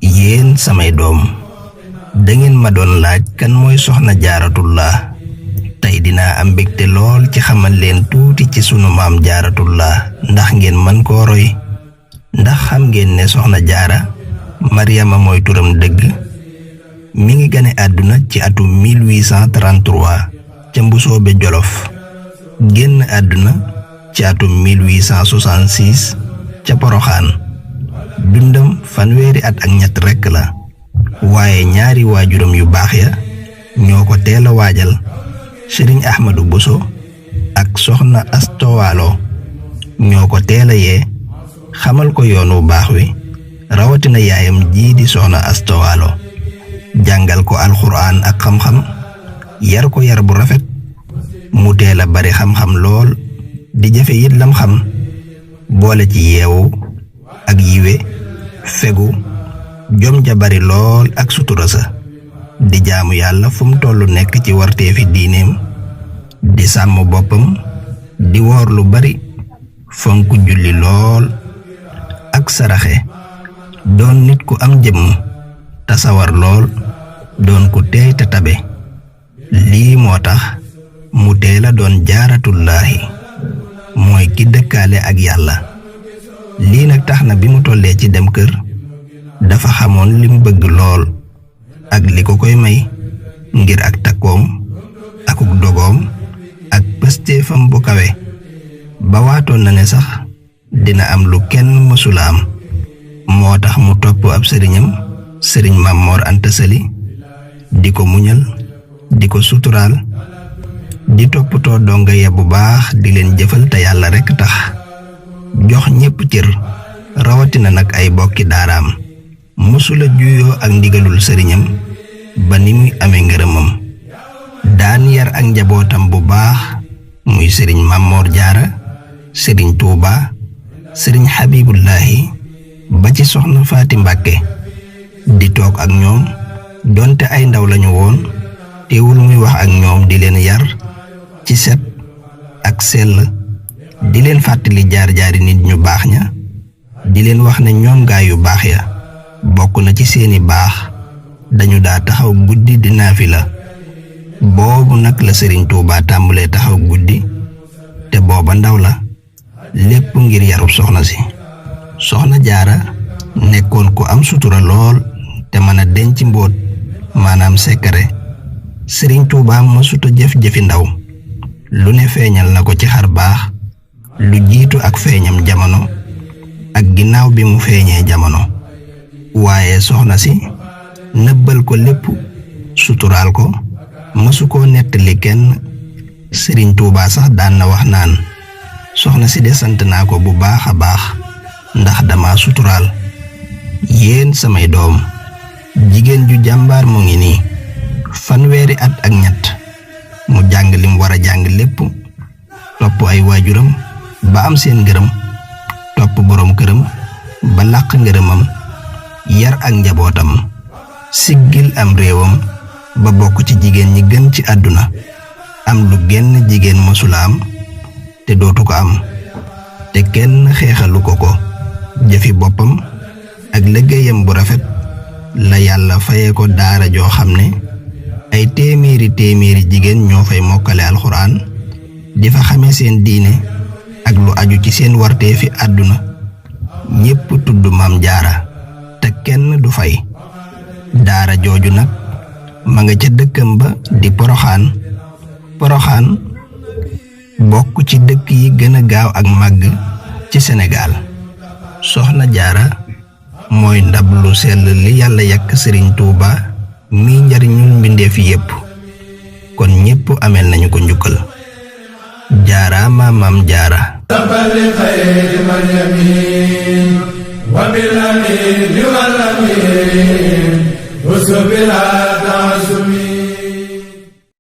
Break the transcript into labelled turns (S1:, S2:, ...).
S1: yéen samay doom dangeen ma doon laaj kan mooy soxna Jaaratullah tey dinaa am mbégte lool ci xamal leen tuuti ci sunu maam Jaaratullah ndax ngeen mën koo roy ndax xam ngeen ne soxna Jaara Mariama mooy turam dëgg mi ngi gane àdduna ci atum 1833 ca Mbusoobe Jolof génn àdduna ci atum 1866 ca Poroxaan dundam fanweeri at ak ñett rekk la waaye ñaari waajuram yu baax ya ñoo ko teel a waajal Sëriñ Ahmadu Buso ak soxna Astowaalo ñoo ko teel a yee xamal ko yoon wu baax wi rawatina yaayam jii di soxna Astowaalo jàngal ko alxuraan ak xam-xam yar ko yar bu rafet mu teel a bari xam-xam lool di jëfe it lam xam boole ci yeewu ak yiwe fegu jom ja bari lool ak sutura sa di jaamu yàlla fu mu tollu nekk ci warteefi diineem di sàmm boppam di woor lu bari fonk julli lool ak saraxe doon nit ku am jëmm te sawar lool doon ku teey te tabe lii moo tax mu teel a doon jaaratullaahi mooy ki dëkkaale ak yàlla lii nag tax na bi mu tollee ci dem kër dafa xamoon lim bëgg lool ak li ko koy may ngir ak takkoom akuk dogoom ak pëstéefam bu kawe ba waatoon na ne sax dina am lu kenn mësula am moo tax mu topp ab sëriñam sëriñ Maam Moor Anta Sali di ko muñal di ko suturaal di toppatoo donga ya bu baax di leen jëfal te yàlla rekk tax jox ñépp cër rawatina nag ay bokki daaraam mësula juyoo ak ndigalul sëriñam ba ni muy amee ngërëmam daan yar ak njabootam bu baax muy sëriñ Mammoor Jaara sëriñ Tuuba sëriñ Habibullahi ba ci soxna Faati Mbàkke di toog ak ñoom donte ay ndaw lañu woon teewul muy wax ak ñoom di leen yar ci set ak sell di leen fàttali jaar-jaari nit ñu baax ña di leen wax ne ñoom gaay yu baax ya bokk na ci seeni baax dañu daa taxaw guddi di naafila boobu nag la sëriñ Tuuba tàmbalee taxaw guddi te booba ndaw la lépp ngir yarub soxna si soxna Jaara nekkoon ku am sutura lool te mën a denc mbóot maanaam sekare sëriñ Tuuba mësuta jëf-jëfi ndaw lu ne feeñal na ko ci xar baax lu jiitu ak feeñam jamono ak ginnaaw bi mu feeñee jamono waaye soxna si nëbbal ko lépp suturaal ko mësu koo nettali kenn sëriñ Tuuba sax daan na wax naan soxna si de sant naa ko bu baax a baax ndax dama suturaal yéen samay doom jigéen ju jàmbaar mu ngi nii fanweeri at ak ñett mu jàng lim war a jàng lépp topp ay waajuram ba am seen ngërëm topp boroom këram ba làq ngërëmam yar ak njabootam siggil am réewam ba bokk ci jigéen ñi gën ci àdduna am lu genn jigéen mësula am te dootu ko am te kenn xeexalu ko ko jëfi boppam ak liggéeyam bu rafet la yàlla faye ko daara joo xam ne ay téeméeri jigéen ñoo fay mokkale alxuraan di fa xamee seen diine ak lu aju ci seen warteefi àdduna ñépp tudd Maam Jaara te kenn du fay daara jooju nag ma nga ca dëkkam ba di Poroxaan bokk ci dëkk yi gën a gaaw ak màgg ci Sénégal soxna Jaara mooy ndab lu sell li yàlla yàkk sëriñ Tuuba mi njariñul mbindeef yépp kon ñépp ameel nañu ko njukkal jaaraama Maam Jaara وبالأمين والأمين وسبلا تعزم